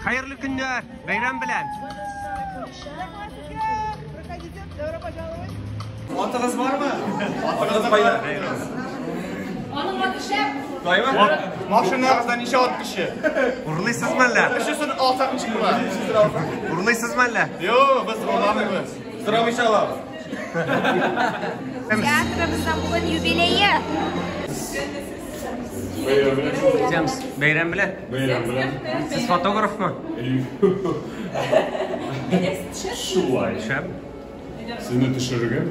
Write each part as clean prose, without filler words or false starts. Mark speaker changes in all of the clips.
Speaker 1: Хәерле көннәр, бәйрәм белән.
Speaker 2: Проходите, добро пожаловать.
Speaker 1: Атыгыз бармы? Атыгыз кайда?
Speaker 3: Аның аты шәп.
Speaker 4: Машинагызда ничә ат кеше?
Speaker 1: Урлыйсызмы әллә?
Speaker 4: Өчесен алсак ничек була?
Speaker 1: Урлыйсызмы әллә?
Speaker 4: Юк, без урламыйбыз. Сорамыйча алабыз.
Speaker 3: Театрыбызда бүген юбилее.
Speaker 1: Исәнмесез. Бәйрәм белән.
Speaker 5: Бәйрәм белән.
Speaker 1: Сез фотографмы?
Speaker 5: Шулай.
Speaker 1: Шәп.
Speaker 5: Сезне төшерергә.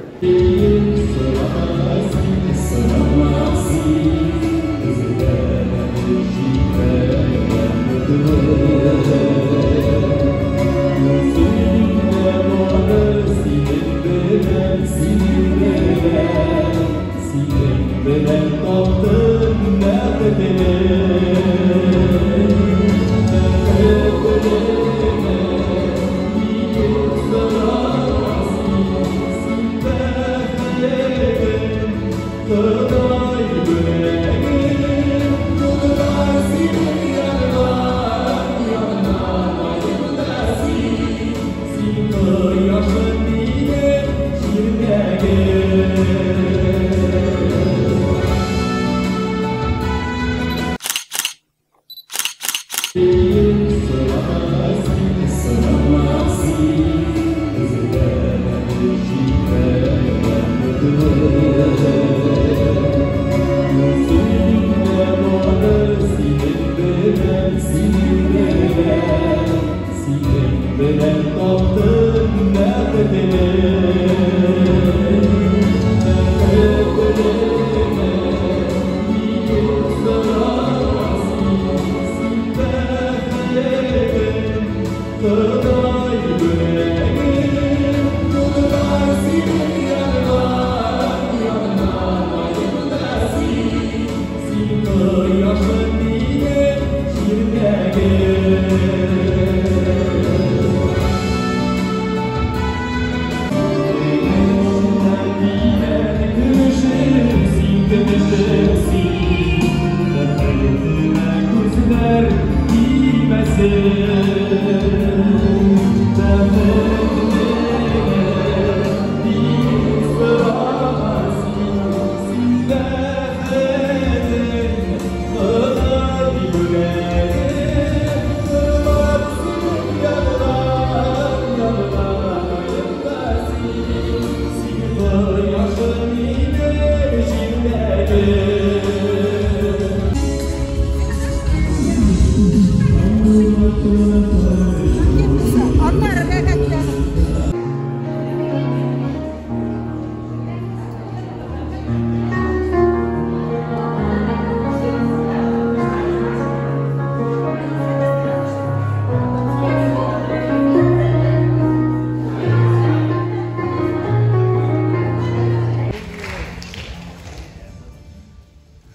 Speaker 2: Аннары рәхәтләнеп.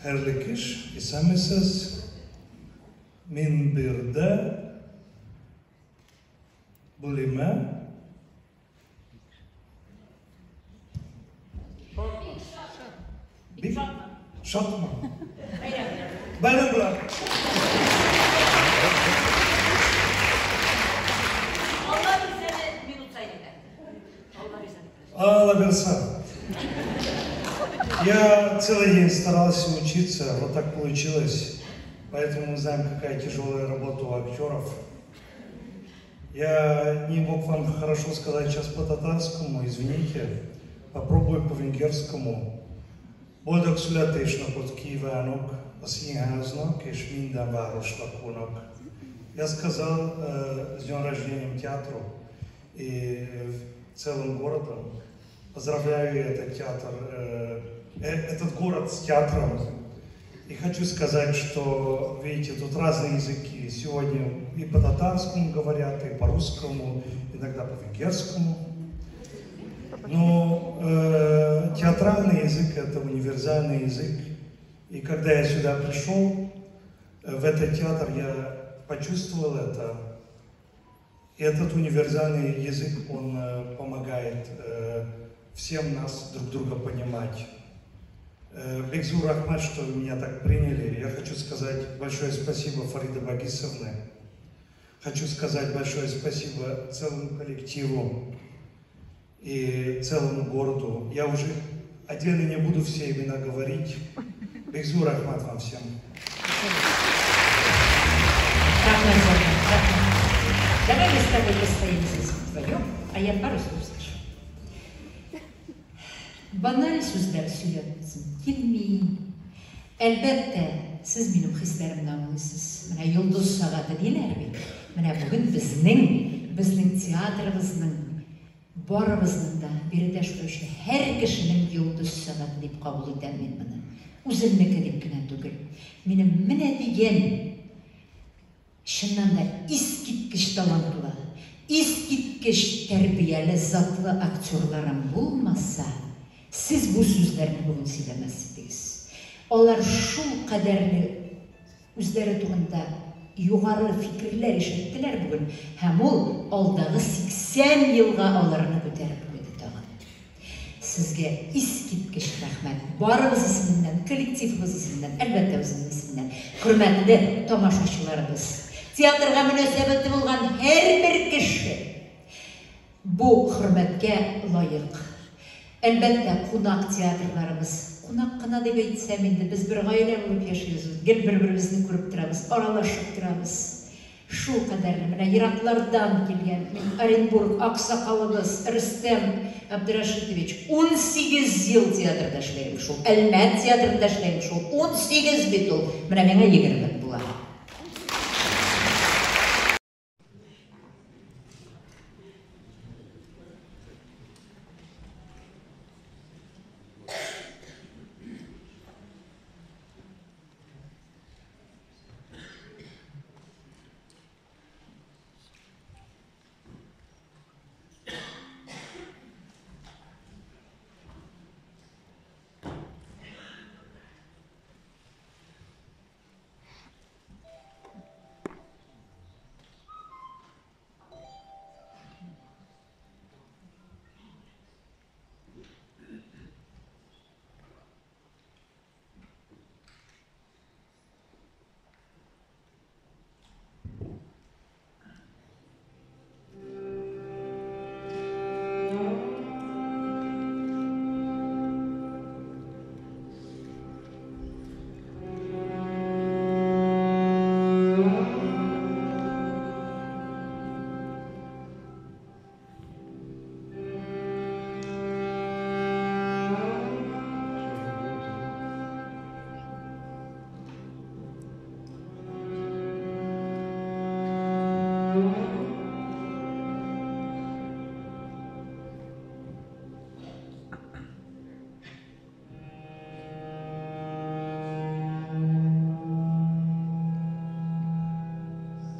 Speaker 6: Хәерле кич, исәнмесез. Мин бирде бүлемә бик шатмын. Бәйрәм белән.
Speaker 3: Алла бирсә минут саен итә. Алла бирсә.
Speaker 6: Алла бирсә. Я целый день старался учиться, вот так получилось. Поэтому мы знаем, какая тяжелая работа у актеров. Я не мог вам хорошо сказать сейчас по-татарскому, извините. Попробую по-венгерскому. Boldog születésnapot kívánok a színháznak és minden városlakónak. Я сказал с днем рождения театру и целым городом. Поздравляю этот театр, этот город с театром. И хочу сказать, что, видите, тут разные языки. Сегодня и по-татарскому говорят, и по-русскому, иногда по-венгерскому. Но театральный язык – это универсальный язык. И когда я сюда пришел, в этот театр, я почувствовал это. И этот универсальный язык, он помогает всем нас друг друга понимать. Бик зур рәхмәт, что меня так приняли. Я хочу сказать большое спасибо Фариде Багисовне. Хочу сказать большое спасибо целому коллективу и целому городу. Я уже отдельно не буду все имена говорить. Бик зур рәхмәт вам всем.
Speaker 3: Рәхмәт, рәхмәт. Давай мы с тобой постоим здесь вдвоем, а я пару слов скажу. Баналь сүзләр сөйләтсен килми. Әлбәттә, сез минем хисләремне аңлыйсыз. Менә йолдыз сәгате диләр бит. Менә бүген безнең, безнең театрыбызның, барыбызның да биредә эшләүче һәр кешенең йолдыз сәгате дип кабул итәм мин моны. Үземнеке дип кенә түгел. Минем менә дигән чыннан да искиткеч талантлы, искиткеч тәрбияле, затлы актерларым булмаса, сез бу сүзләрне бүген сөйләмәс идегез. Алар шул кадәрле үзләре турында югары фикерләр ишеттеләр бүген, һәм ул алдагы 80 елга аларны күтәреп куйды тагын. Сезгә искиткеч рәхмәт. Барыбыз исеменнән, коллективыбыз исеменнән, әлбәттә үземнең исемнән. Хөрмәтле тамашачыларыбыз, театрга мөнәсәбәте булган һәрбер кеше бу хөрмәткә лаек. Әлбәттә, кунак театрларыбыз, кунак кына дип әйтсәм инде, без бер гаилә булып яшибез, гел бер-беребезне күреп торабыз, аралашып торабыз. Шул кадәрле менә ераклардан килгән Оренбург аксакалыбыз Рөстәм Абдрашитович 18 ел театрда эшләгән шул, Әлмәт театрында эшләгән шул, 18 бит ул. Менә миңа 20 була.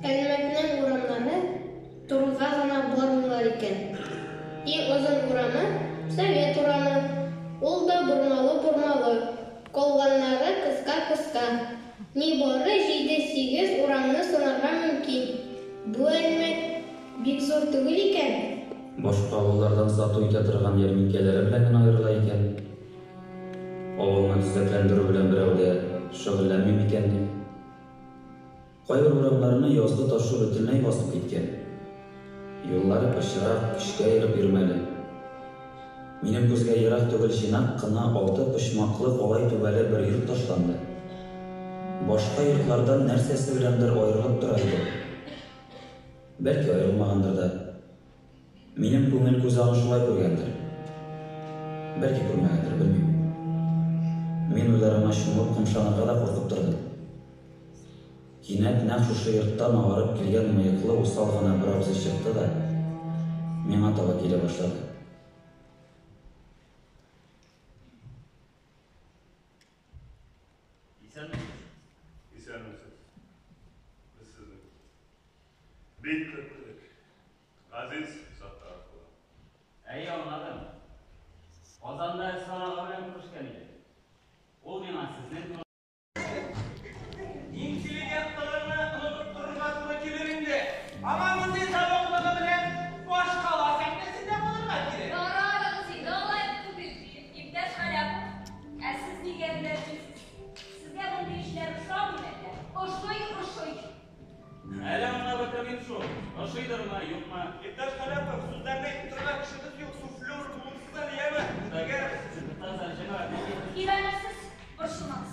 Speaker 7: Әлмәтнең урамнары турыга гына бармыйлар икән. Иң озын урамы Совет урамы. Ул да бормалы-бормалы. Калганнары кыска-кыска. Нибары 7-8 урамны санарга мөмкин. Бу Әлмәт бик зур түгел икән.
Speaker 8: Башка авыллардан сату итә торган ярминкәләре белән генә аерыла икән. Авылны төзекләндерү белән берәү дә шөгыльләнми микән дип. Кайбер урамнарны язгы ташу бөтенләй басып киткән. Юллары пычрак, көчкә ерып йөрмәле. Минем күзгә ерак түгел җыйнак кына алты почмаклы калай түбәле бер йорт ташланды. Башка йортлардан нәрсәсе беләндер аерылып тора иде. Бәлки аерылмагандыр да. Минем күңел күзе аны шулай күргәндер. Бәлки күрмәгәндер, белмим. Мин уйларыма чумып кымшанырга да куркып тордым. Кинәт нәкъ шушы йорттан агарып килгән мыеклы усал гына бер абзый чыкты да миңа таба килә башлады.
Speaker 5: Исәнмесез. Исәнмесез. Без сезне бик көттек. Газиз Саттаров була.
Speaker 8: Әйе, аңладым. Казанда Әсфан ага белән күрешкән идек. Ул миңа сезнең
Speaker 9: Димчелек яктыларны онытып торырга туры килер инде. Аңа мондый сабаклыгы белән башкала сәхнәсендә булырга кирәк.
Speaker 10: Карарыгыз инде, алай түгел, иптәш Халяпов. Ә сез нигә эндәшмисез? Сезгә мондый эшләр ошамый әллә? Ошый, ошый.
Speaker 8: Әле аңлап бетермим. мөмкин шул. Ошыйдырмы, юкмы?
Speaker 9: Иптәш Халәпов, сүзләрне әйтеп торырга кешебез юк, суфлер булырсыз әле, яме?
Speaker 8: Туктагыз әле, җәмәгать.
Speaker 10: Өйрәнерсез, борчылмагыз.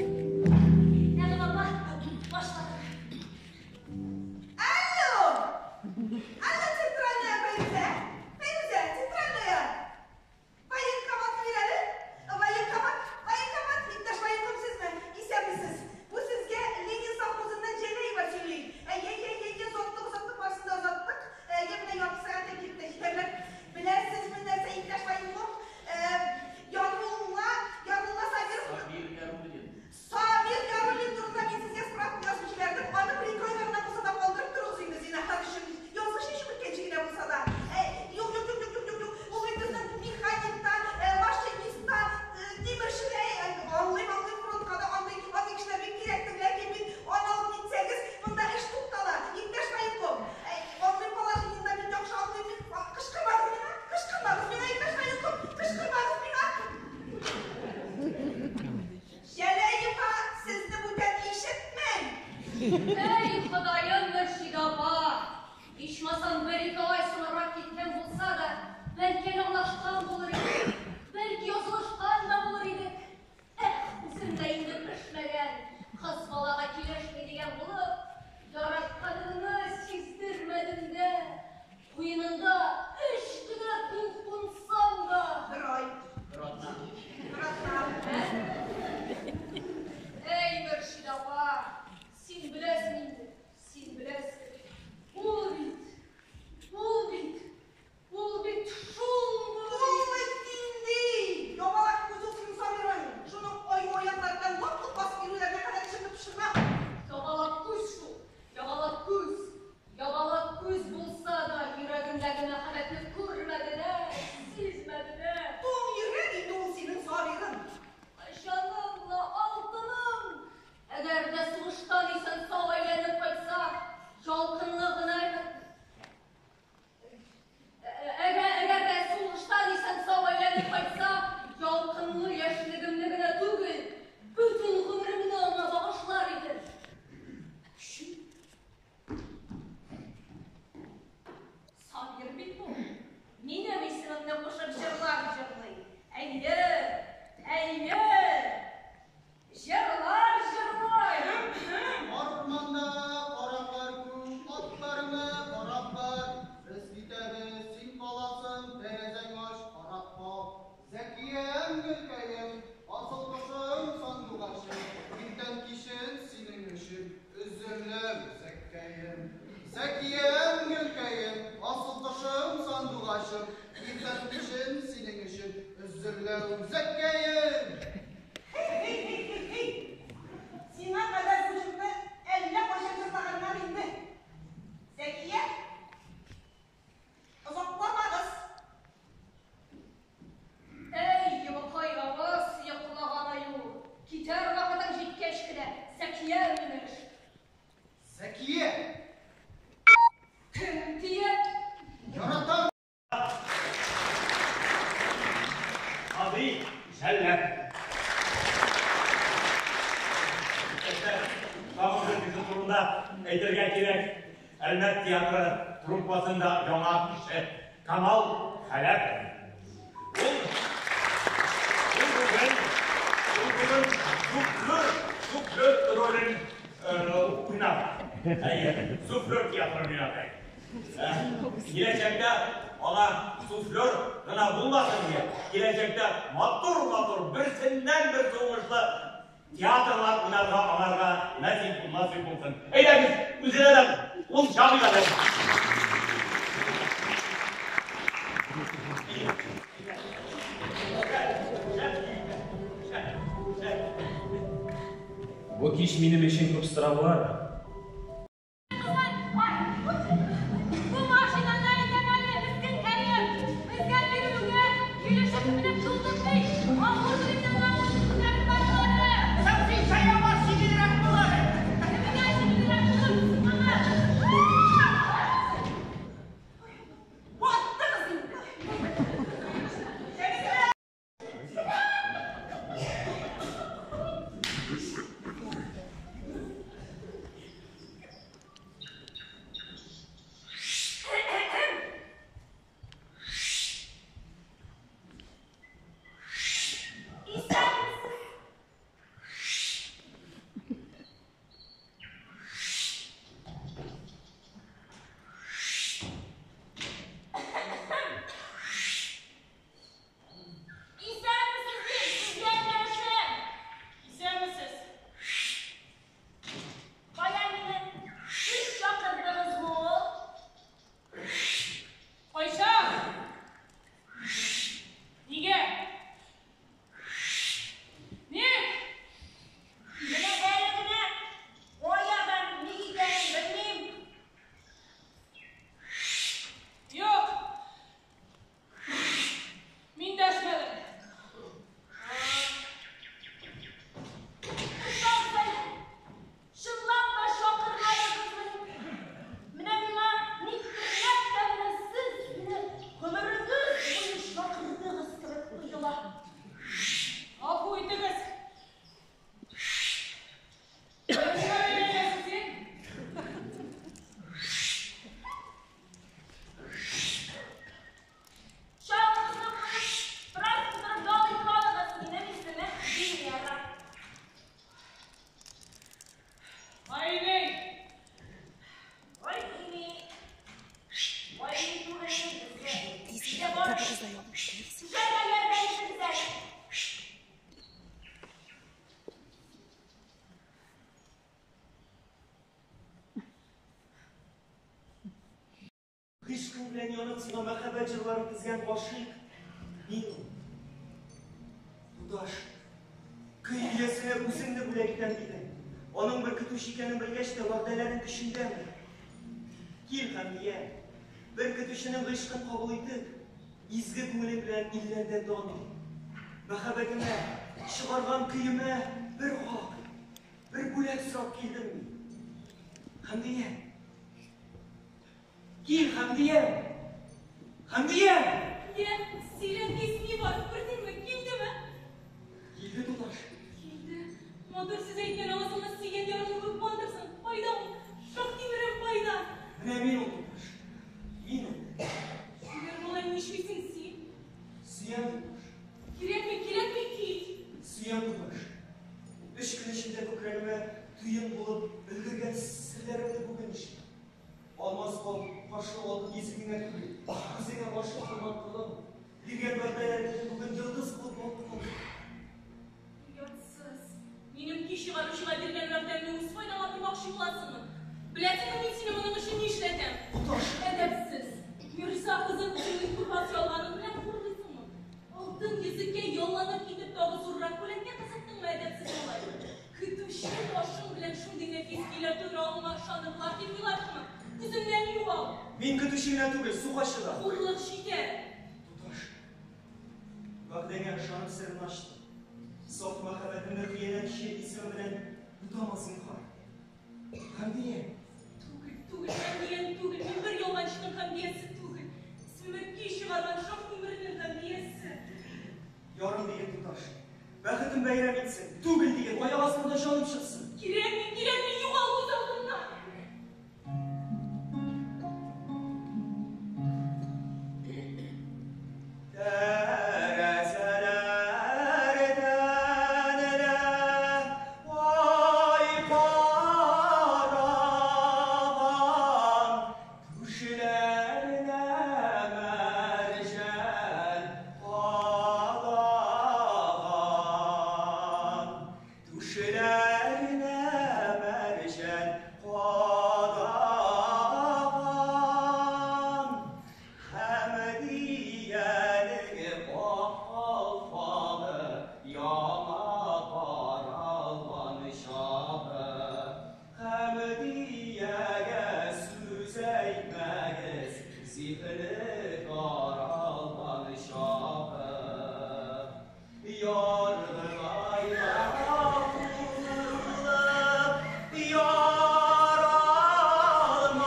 Speaker 10: Нәгыйм апа, башладык.
Speaker 2: Алло! Алло, центральная Фәйрүзә! Фәйрүзә, центральная! Военкомат бир әле. Военкомат, военкомат, иптәш военком сезме? Исәнмесез. Бу сезгә Ленин совхозыннан Җәләева сөйли. Әйе, әйе, әйе, озаттык, озаттык, барысын да озаттык. Әйе, менә ярты сәгатьтә килеп тә җитәрләр. Беләсезме нәрсә, иптәш военком? Ярулла, Ярулла Сабиров
Speaker 8: Сабир Яруллин.
Speaker 2: Сабир Яруллин турында мин сезгә справка язып җибәрдем. Аны бер-ике айга гына булса да калдырып торыгыз инде, зинһар өчен. Язмыш ничек үткәнче генә булса да. Юк, юк, юк, юк, юк, юк, юк. Ул бит безнең механик та, машинист та, тимерче дә. Аңлыйм, аңлыйм, фронтка да андый, андый кешеләр бик кирәктер. Ләкин бит аны алып китсәгез, монда эш туктала. Иптәш военком. Аңлыйм, положениеңда мин яхшы аңлыйм. Мин кычкырмагыз миңа, кычкырмагыз миңа, иптәш военком, кычкырмагыз миңа. Җәләева, сезне бүтән ишетмим.
Speaker 10: Әй, Ходаем, Мөршидә апа! Ичмасам, бер-ике ай соңрак киткән булса да, бәлки әле аңлашкан булыр идек, бәлки язылышкан да булыр идек. Эх, үзем дә инде пешмәгән, кыз балага килешми дигән булып, яратканымны сиздермәдем дә. Куенында өч кенә көн кунсам да.
Speaker 2: Бер ай.
Speaker 8: Бер атна.
Speaker 2: Бер атна.
Speaker 10: Әй, Мөршидә апа, син беләсең инде, син беләсең. Ул бит, ул бит, ул бит шундый.
Speaker 2: Ул бит нинди? Ябалак күз ул синең Сабирың. Шуның аю аяклары белән лап-лоп басып йөрүләренә кадәр эчеңне пошырма.
Speaker 10: Ябалак күз шул, ябалак күз. Ябалак күз булса да, йөрәгемдәге мәхәббәтне күрмәде дә, сизмәде дә.
Speaker 2: Туң йөрәк инде ул синең Сабирың.
Speaker 10: Ай, җаным ла, алтыным! Әгәр дә сугыштан исән-сау әйләнеп кайтса, ялкынлы гына Әгәр, әгәр дә сугыштан исән-сау әйләнеп кайтса, ялкынлы яшьлегемне генә түгел, бөтен гомеремне аңа багышлар идем. Көчем. Сабир бит бу. Минем исемемне кушып җырлар җырлый. Әйе, әйе. Җырлар җырлый.
Speaker 11: Урманда кара кар күк, атларыңны карап бар. Без китәбез, син каласың, тәрәзәң ач, карап кал. Зәкиям, гөлкәем, асыл кошым, сандугачым, иртән кичен синең өчен өзеләм, зәккәем. Зәкиям, гөлкәем, асыл кошым, сандугачым, иртән кичен синең өчен өзеләм, зәккәем.
Speaker 2: Һей, һей, һей, һей, һей. Сиңа кадәр бу җырны әллә кайчан җырлаганнар инде. Зәкия, озакламагыз.
Speaker 10: Әй, йомыкай авыз, йоклаган аю. Китәр вакытың җиткәч кенә, Зәкия имеш.
Speaker 11: Зәкия,
Speaker 10: Кем тия?
Speaker 11: яратам.
Speaker 5: Һади Җәлләп. Иптәшләр, тагын бер кеше турында әйтергә кирәк. Әлмәт театры труппасында яңа кеше Камал Хәләпов. Ул бүген суфлер ролен уйнады. Әйе, суфлер театры уйнады. Киләчәктә аңа суфлер гына булмасын дия, киләчәктә матур-матур берсеннән берсе уңышлы театрлар уйнарга аңарга насыйп булсын. Әйдәгез, үзенә дә ул чабыйк әле.
Speaker 8: Бу кич минем өчен күп сораулар,
Speaker 10: Бу машинаны әйтәм әле, мескенкәем. Безгә бирелүгә килешеп менеп тулдык ди. Авырдыр инде моның күтәреп барулары.
Speaker 9: Син чаяма җиңелрәк булыр.
Speaker 10: Кемгә җиңелрәк булыр? Аңа.
Speaker 9: Бар.
Speaker 12: Дөньясына мәхәббәт җырларын тезгән гашыйк мин ул. Туташ, көй иясенә үзеңне бүләк итәм дидең. Аның бер көтүче икәнен белгәч тә, вәгъдәләрең көчендәме? Кил, Хәмдия, бер көтүченең гыйшкын кабул итеп, изге күңелең белән илләрдә дан ил. Мәхәббәтемә, чыгарган көемә бер хак, бер бүләк сорап килдем мин. Хәмдия! Кил, Хәмдия! Хәмдия!
Speaker 10: Йә, сөйлә тиз, ни бар, күрдеңме, килдеме?
Speaker 12: Килде, туташ.
Speaker 10: Килде. Матур сүз әйткән авызыңны сөйгән ярыңны үбеп калдырсын. Кайда ул? Шаһтимерем кайда?
Speaker 12: Менә мин ул, туташ. Мин ул.
Speaker 10: Чибәр малай, нишлисең син?
Speaker 12: Сөям, туташ.
Speaker 10: Кирәкми, кирәкми, кит.
Speaker 12: Сөям, туташ. Өч көн эчендә күкрәгемә төен булып өлгергән серләремне бүген ишеттем. Алмаз кал, каршы алтын йөзегеңә түгел, үзеңә гашыйк булган колың, биргән вәгъдәләреңне бүген йолдыз булып балкып.
Speaker 10: Оятсыз! Минем көй чыгаручыга биргән вәгъдәмне үз файдаңа тормакчы буласыңмы? Беләсеңме, мин сине моның өчен нишләтәм?
Speaker 12: Туташ!
Speaker 10: Әдәпсез! Мирза кызын үзеңнең тупас ялганың белән хурлыйсыңмы? Алтын йөзеккә ялланып китеп, тагы зуррак бүләккә кызыктыңмы, әдәпсез малай? Көтүче башың белән шундый нәфис көйләр тудыра алуыңа ышанырлар дип уйладыңмы? Күземнән югал!
Speaker 12: Мин көтүче генә түгел, сукачы да.
Speaker 10: Хурлык җитәр!
Speaker 12: Туташ, вәгъдәңә ышанып серемне ачтым. Саф мәхәббәтемне хыянәтче исеме белән бутама, зинһар. Хәмдия!
Speaker 10: Түгел, түгел, Хәмдиям түгел, мин бер ялганчының Хәмдиясе түгел. Исемемә көй чыгарган Шаһтимернең Хәмдиясе.
Speaker 12: Ярым диген, туташ. Бәхетем бәйрәм итсен. Түгел диген, аяк астымда җаным чыксын.
Speaker 10: Кирәкми, кирәкми, югал күз алдымнан!
Speaker 12: Тәрәзәләрдән әле ай караган, түшләренә мәрҗән кадаган, түшләренә мәрҗән кадаган. Хәмдиянең ак калфагы яңа таралган чагы. Хәмдиягә сүз әйтмәгез, зиһене таралган чагы. Яргынайларга кушылып, яр алмаган,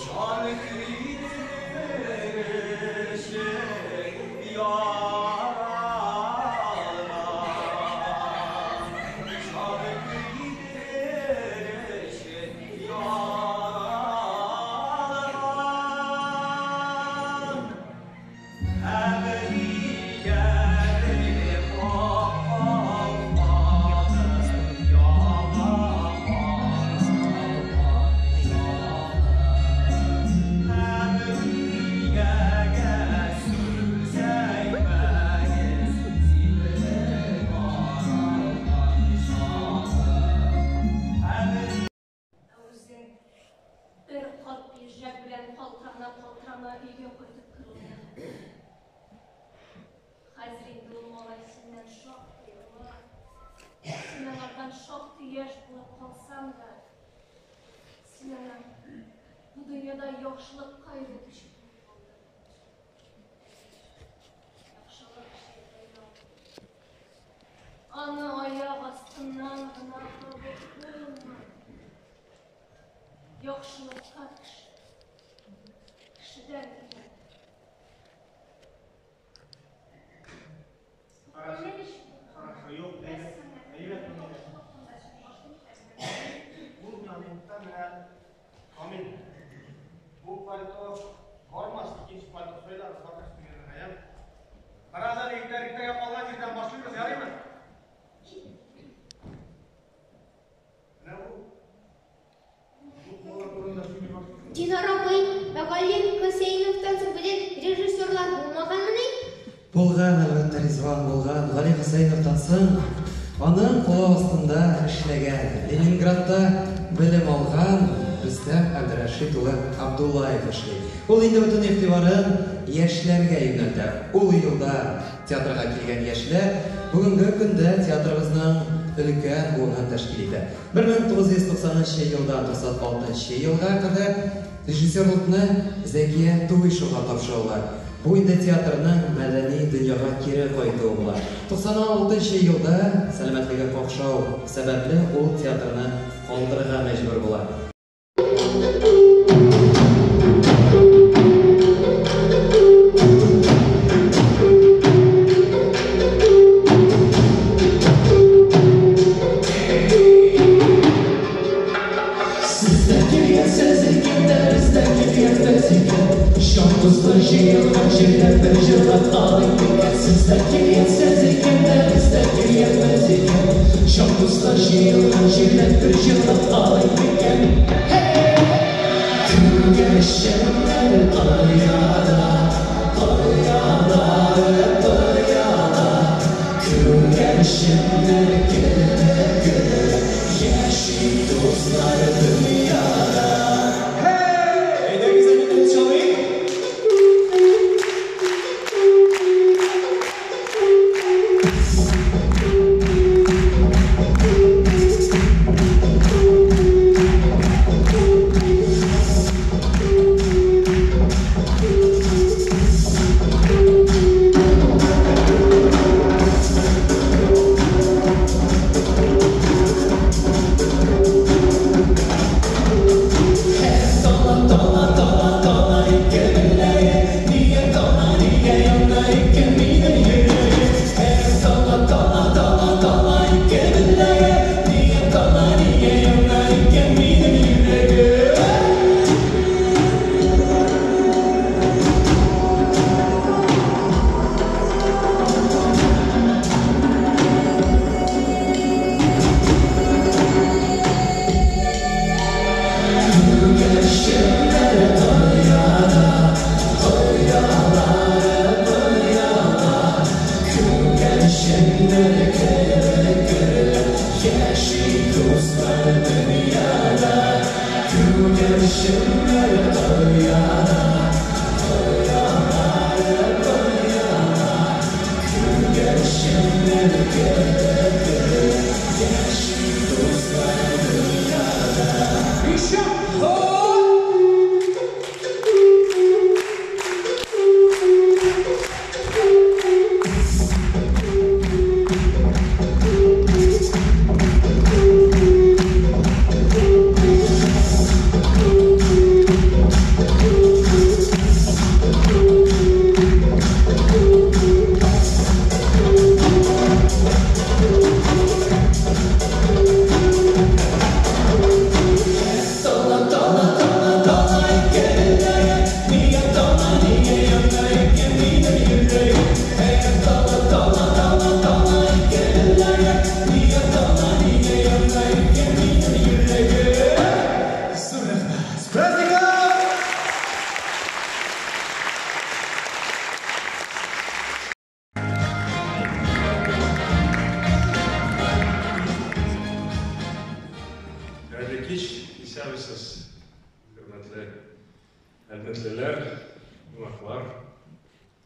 Speaker 12: җан көйдерер өчен яр алмаган, җан көйдерер өчен яр алмаган. Хәмдиянең ак калфагы яңа таралган чагы. Хәмдиягә сүз әйтмәгез, зиһене таралган чагы. Хәмдия
Speaker 10: Ә үзең бер кат пиджак белән калтырана-калтырана өйгә кайтып керүеңне хәтерлим. Хәзер инде ул малай синнән шактый олы, син аңардан шактый яшь булып калсаң да, син аны бу дөньяда яхшылыкка өйрәтүче булып калдың. Яхшылык җирдә юк. Аны аяк астыннан гына табып булмый. Яхшылыкка кеше кешедән өйрәнә.
Speaker 4: Хорошо. Хорошо, юк, әйбәт. Әйбәт булды. Бу моментта менә Камил. Бу пальто бармас, икенче пальто сайларбыз, бакыр студиядән, әйе. Карагыз әле, егетләр, иртәгә калган җирдән башлыйбыз, ярыймы? Менә бу. Бу балалар турында сөйли башлыйбыз.
Speaker 7: Динар абый, ә Гали Хөсәеновтан соң бүтән режиссерлар булмаганмыни?
Speaker 13: Булган, әлбәттә, Ризван, булган. Гали Хөсәеновтан соң аның кулы астында эшләгән, Ленинградта белем алган Рөстәм Әбдрәшит улы Абдуллаев эшли. Ул инде бөтен игътибарын яшьләргә юнәлтә. Ул елда театрга килгән яшьләр бүгенге көндә театрыбызның өлкән буынын тәшкил итә. 1990 елдан 96 елга кадәр режиссерлыкны Зәкия Туишева тапшыралар. Бу инде театрның мәдәни дөньяга кире кайтуы була. 96 елда сәламәтлеге какшау сәбәпле ул театрны калдырырга мәҗбүр була.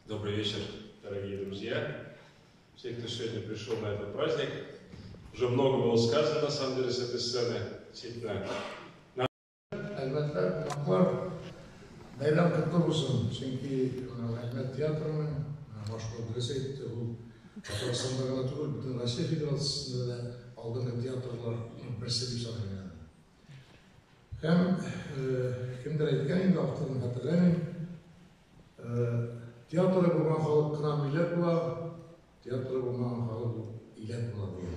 Speaker 6: Добрый вечер, дорогие друзья. Все, кто сегодня пришел на этот праздник. Уже много было сказано, на самом деле, с этой сцены. Действительно.
Speaker 14: Әлбәттә, кунаклар, бәйрәм котлы булсын, чөнки Әлмәт театрының башка дөрес әйтте, ул Татарстанда гына түгел, бөтен Россия Федерациясендә дә алдынгы театрларның берсе дип саныйм. Һәм кемдер әйткән инде, авторын хәтерләмим, театры булган халык кына милләт була, театры булмаган халык иләт була дигән.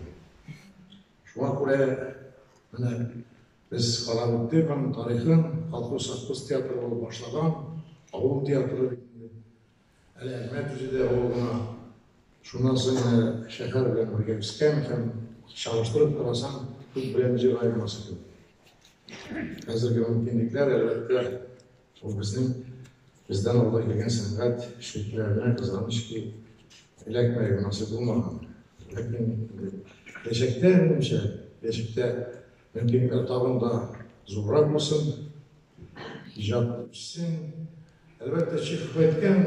Speaker 14: Шуңа күрә менә без карап үттек аның тарихын, колхоз-совхоз театры булып башлаган, авыл театры бит инде. Әле Әлмәт үзе дә авыл гына. Шуннан соң шәһәр белән бергә үскән һәм чагыштырып карасаң, күк белән җир аермасы кебек. Хәзерге мөмкинлекләр, әлбәттә, ул безнең бездән алда килгән сәнгать эшлеклеләренә кызганыч ки, эләкмәгән, насыйп булмаган. Ләкин киләчәктә, минемчә, киләчәктә мөмкинлекләр тагын да зуррак булсын, иҗат үссен. Әлбәттә, Чехов әйткән,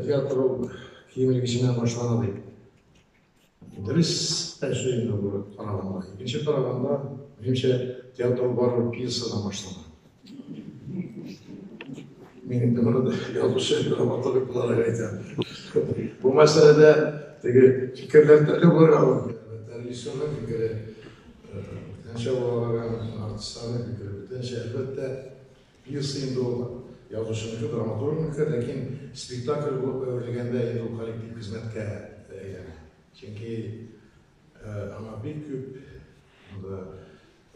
Speaker 14: театр ул кием элгеченнән башлана дип. Дөрес әйше инде бу караганда. Икенче караганда, минемчә, театр барыбер пьесадан башлана. Мин инде моны язучы, драматург буларак әйтәм. Бу мәсьәләдә теге фикерләр төрле булырга мөмкин. Әлбәттә, режиссерның фикере бүтәнчә булырга мөмкин, артистларның фикере бүтәнчә. Әлбәттә, пьеса инде ул язучыныкы, драматургныкы, ләкин спектакль булып әверелгәндә инде ул коллектив хезмәткә әйләнә. Чөнки аңа бик күп монда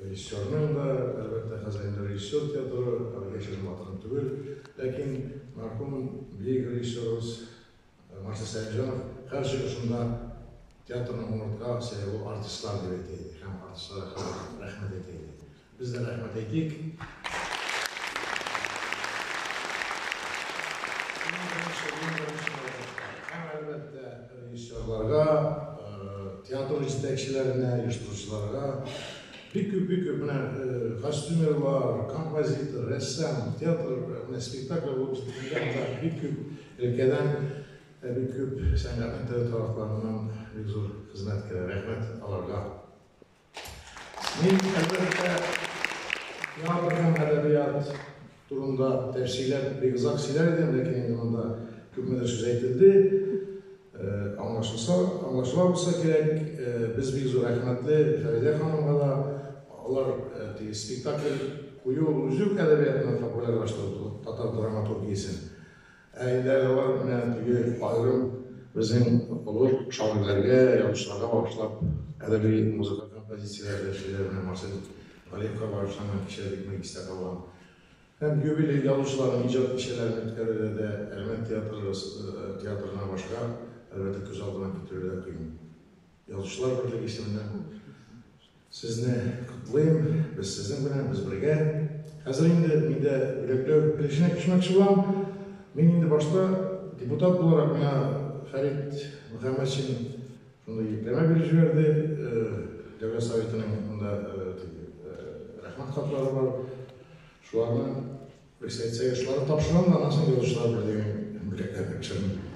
Speaker 14: режиссерның да, әлбәттә, хәзер инде режиссер театры, яшерен батырын түгел, ләкин мәрхүм бөек режиссерыбыз Марсель Сәлимҗанов һәр чыгышында театрның умыртка сөяге ул артистлар дип әйтә иде һәм артистларга рәхмәт әйтә иде. Без дә рәхмәт әйтик. Һәм, әлбәттә, режиссерларга, театр җитәкчеләренә, оештыручыларга бик күп, бик күп менә костюмерлар, композитор, рәссам, театр, менә спектакль булып җиткәндә анда бик күп өлкәдән, бик күп сәнгатьнең төрле тарафларыннан бик зур хезмәт керә. Рәхмәт аларга. Мин, әлбәттә, театр һәм әдәбият турында тәфсилләп бик озак сөйләр идем, ләкин инде монда күпмедер сүз әйтелде. Аңлашылса, аңлашыла булса кирәк. Без бик зур рәхмәтле Фәридә ханымга да. Алар теге спектакль кую үзе үк әдәбиятны популярлаштыру, татар драматургиясен. Ә инде әле алар менә теге аерым безнең олы шагыйрьләргә, язучыларга багышлап әдәби музыка композицияләре эшлиләр. Менә Марсель Галиевка багышланган кичә бик нык истә калган. Һәм юбилей язучыларның иҗат кичәләрен үткәрүдә дә Әлмәт театры театрына башка, әлбәттә, күз алдына китерү дә кыен. Язучылар берлеге исеменнән сезне котлыйм. Без сезнең белән, без бергә. Хәзер инде мин дә бүләкләү өлешенә күчмәкче булам. Мин инде башта депутат буларак миңа Фәрит Мөхәммәтшин шундый йөкләмә биреп җибәрде. Дәүләт Советының монда рәхмәт хатлары бар. Шуларны берсе әйтсәгез, шуларны тапшырам да, аннан соң Язучылар берлегенең бүләкләрен тапшырырмын.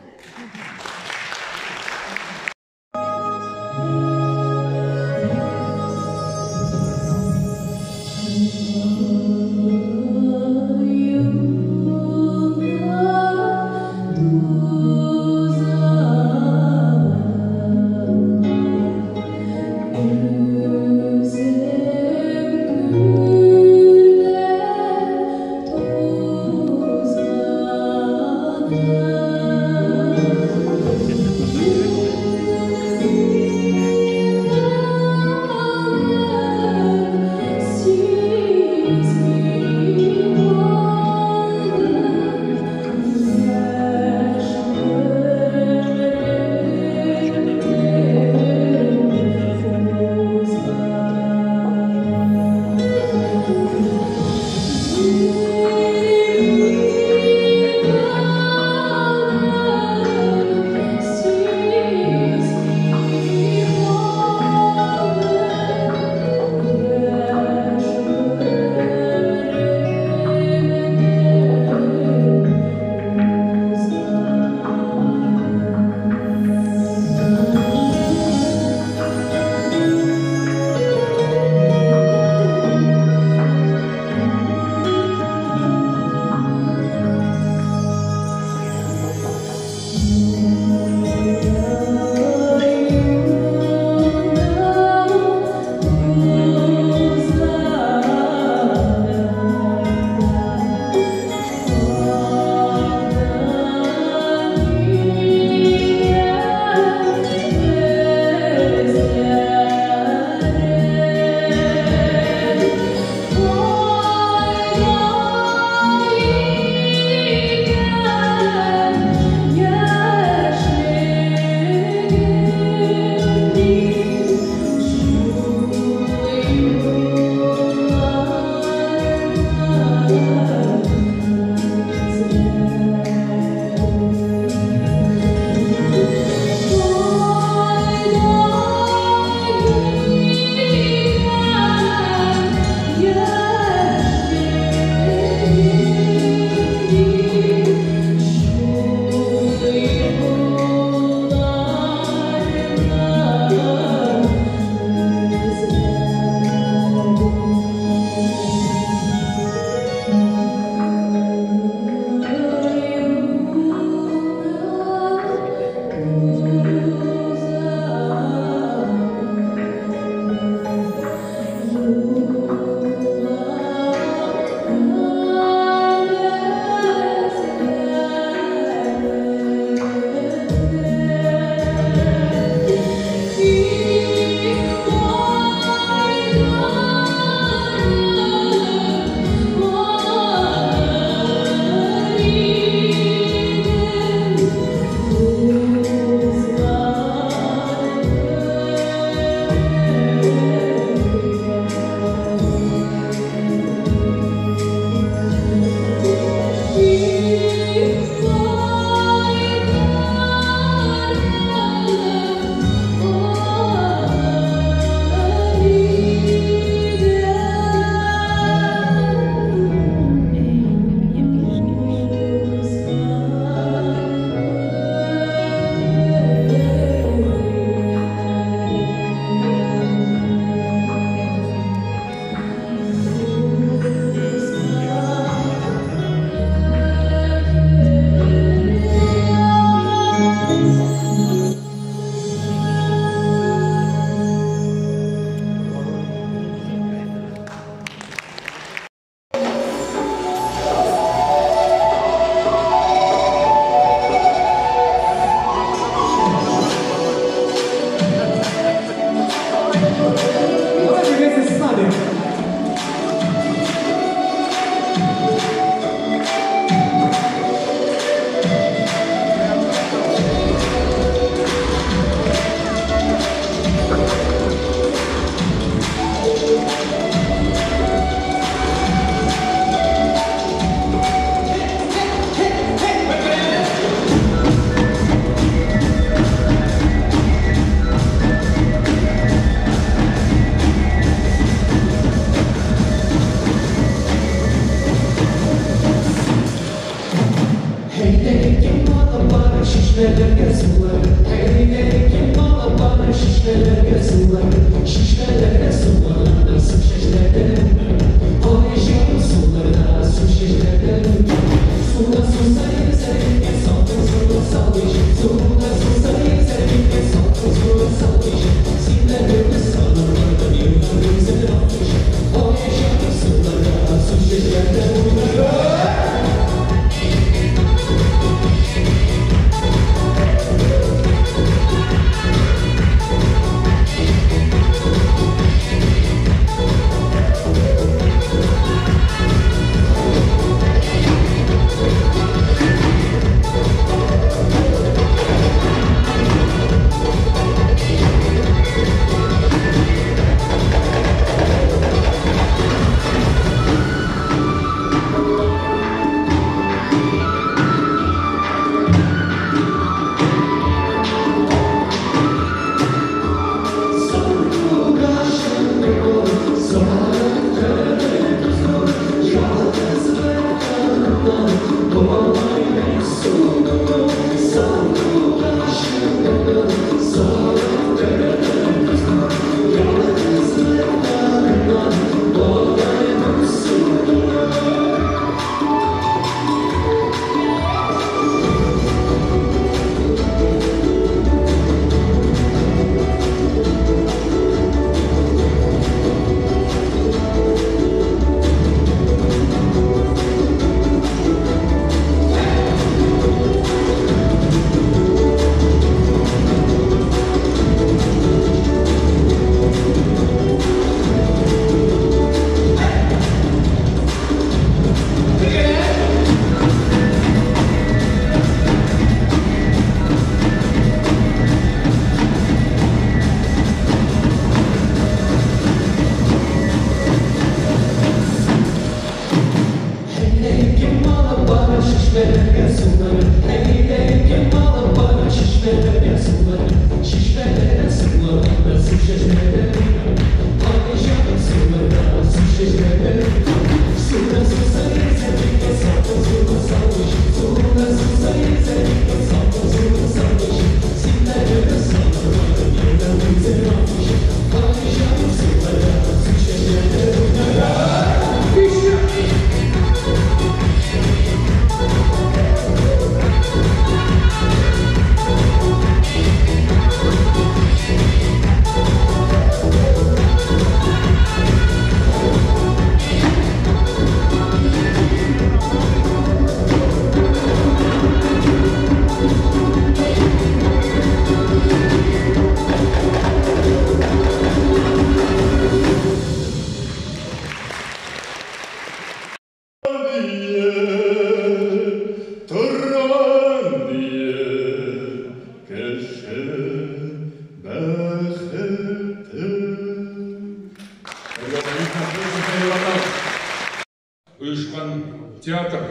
Speaker 15: Оешкан театр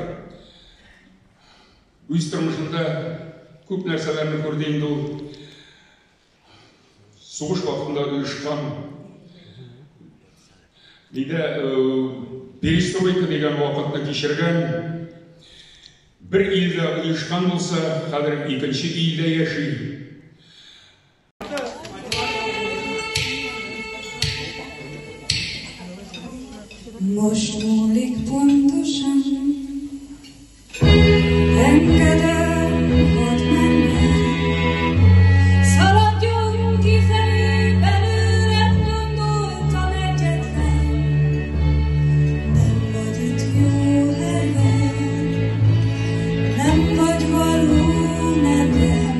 Speaker 15: үз тормышында күп нәрсәләрне күрде инде ул. Сугыш вакытында оешкан нидә перестройка дигән вакытны кичергән, бер илдә оешкан булса, хәзер икенче илдә яши.
Speaker 16: Most múlik pontosan, engedem, hadd menjen. Szaladjon kifelé, belőlem gondoltam egyetlen. Nem vagy itt jó helyen, nem vagy való nekem.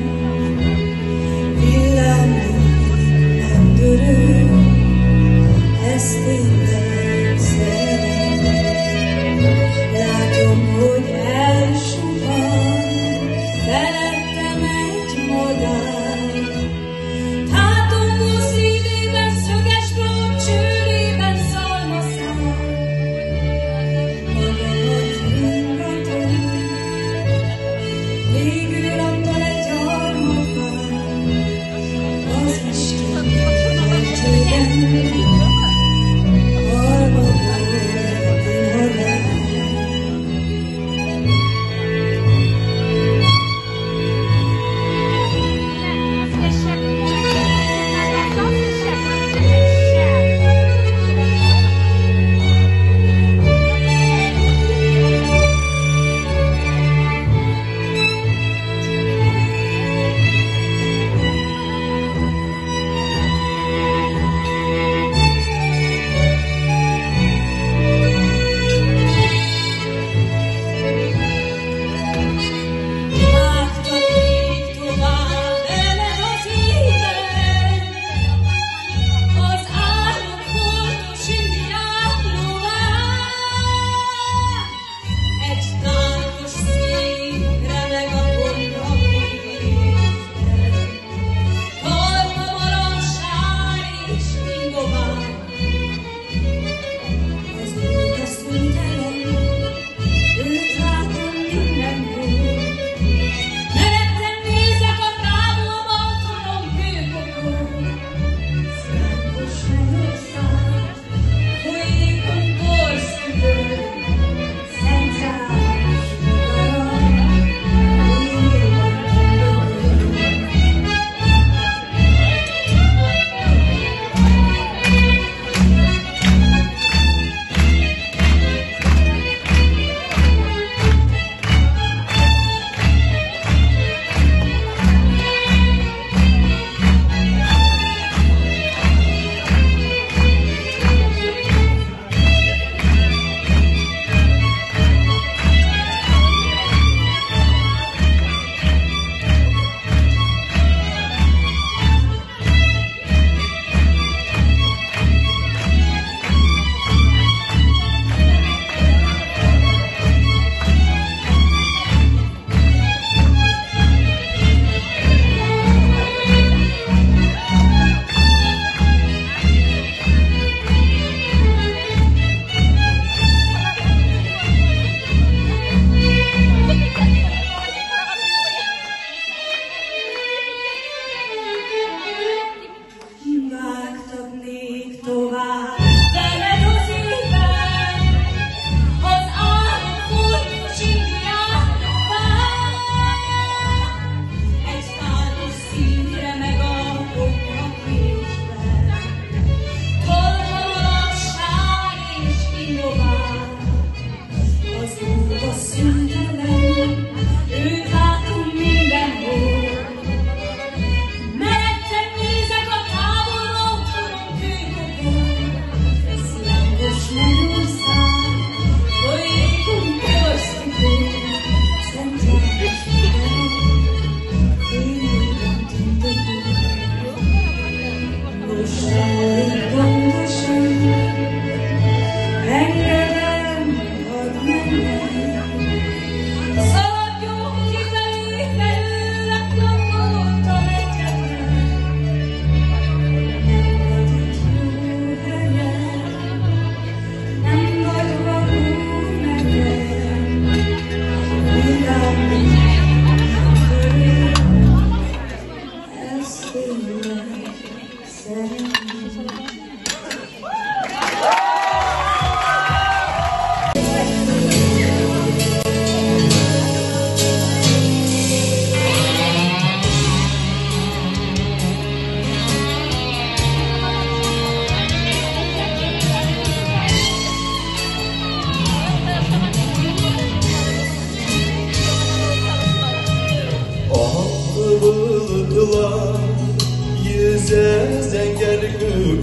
Speaker 16: Villámlik, nem dörög, ez tényleg. Látom, hogy elsuhan, felettem egy madár. Tátongó szívében, szöges gróm csőrében szalmaszál. Magamat ringatom, végül adta egy almafát. Az Isten kertjében, alma volt.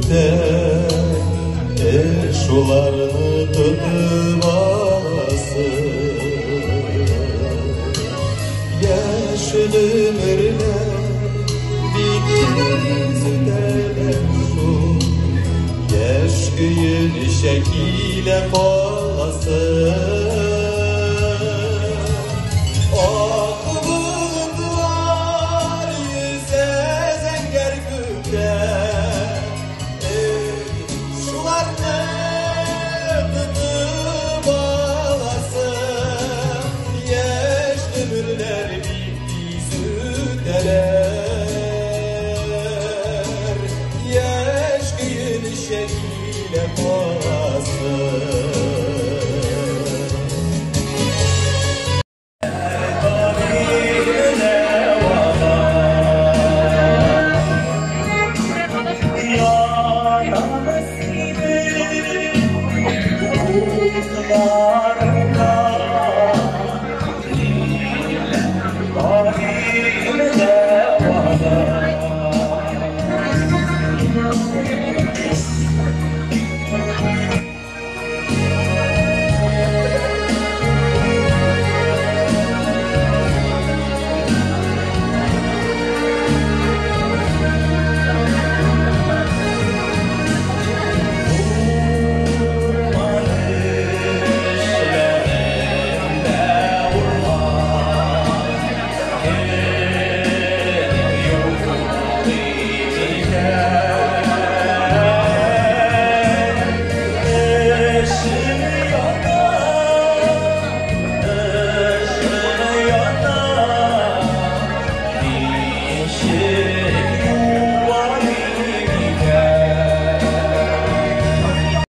Speaker 17: күктә, Эх, шуларны тотып аласы. Яшь гомерләр бик тиз үтәләр шул, Яшь көенчә килә каласы. Ак болытлар йөзә зәңгәр күктә, Эх, шуларны тотып аласы. Яшь гомерләр